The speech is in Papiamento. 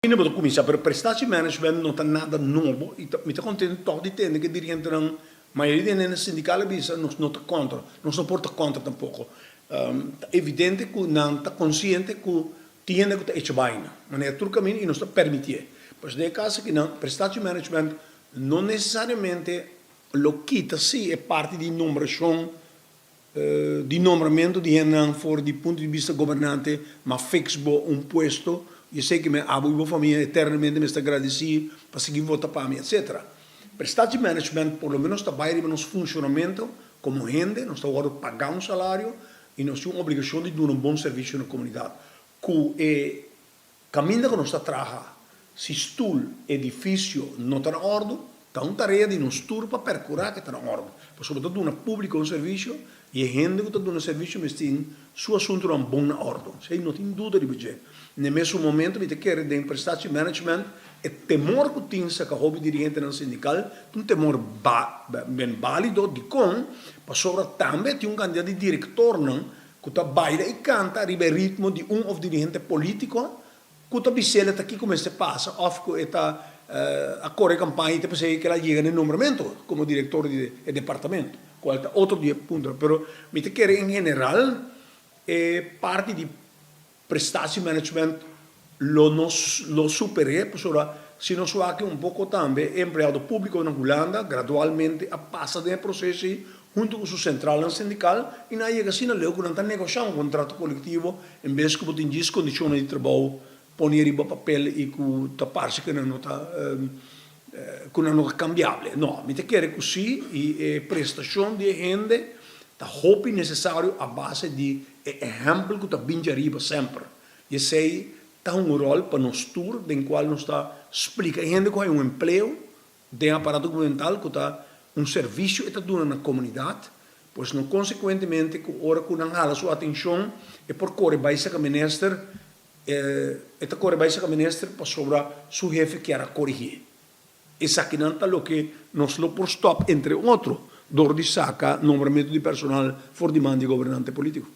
Ainda bo ta kuminsá, pero prestatiemanagement no ta nada nobo i ta mi ta kontentu tòg di tende ku e dirigentenan, mayoria di hende sindikal a bisa nos no ta kontra, nos no por ta kontra tampoko. Ta evidente ku nan ta konsiente ku tin hende ku ta echa baina manera tur kaminda i nos ta permitié. Pues den e kaso aki nan prestatiemanagement no nesesariamente lo kita si e parti di nombrashon Di nombramentu di hendenan for di punto di bista gobernante, ma fix bo un puesto, i esei ke men abo i bo famia eternamente mester gradisí pa sigui vota pa mi, etcetera. Prestatiemanagement por lo menos ta bai riba nos funshonamentu komo hende, nos ta wòrdu pagá un salario i nos tin un obligashon di duna un bon servisio na komunidat. Ku e Kaminda ku nos ta traha, si stul, edifisio no ta na òrdu, ta un tarea di nos tur pa perkurá ku e ta na òrdu. Pasobra bo ta duna públiko un servisio i e hende ku ta duna servisio mester tin su asuntunan bon na òrdu. Esei no tin duda riba dje. Na e mesun momento mi ta kere den prestatiemanagement e temor ku tin saka hopi dirigentenan sindikal ta un temor ben bálido. Dikon? Pasobra tambe tin un kantidat di direktornan ku ta baila i kanta riba e ritmo di un òf dirigente polítiko ku ta bis'el ta kiko mester pasa òf ku e ta a kore kampaña i ta p'esei ku el a yega na e nombramentu komo direktor di e departamento, kual ta otro di e puntonan. Pero mi ta kere en general e parti di Prestatiemanagement lo nos lo super'é pasobra si nos wak un poko tambe e empleado públiko na Hulanda gradualmente a pasa den e proseso ei huntu ku su sentralnan sindikal i nan a yega asina leu ku nan ta negoshá un kontrato kolektivo en bes ku bo tin djis kondishonnan di trabou pone riba papel i ku ta parse ku nan no ta ku nan no ta kambiable. No, mi ta kere ku si i e prestashon di e hende ta hopi nesesario a base di e ehèmpel ku ta bin djariba semper. I esei ta un ròl pa nos tur den kual nos ta splika e hende ku hay un empleo den aparato gubernamental ku ta un servisio e ta duna na komunidat, pues no konsekuentemente ku ora ku nan hala su atenshon e por kore bai saka minister, e ta kore bai saka minister pasobra su hefe kier a korigié. Esakinan ta loke nos lo por stòp entre otro dor di saka nombramentu di personal for di man di gobernante polítiko.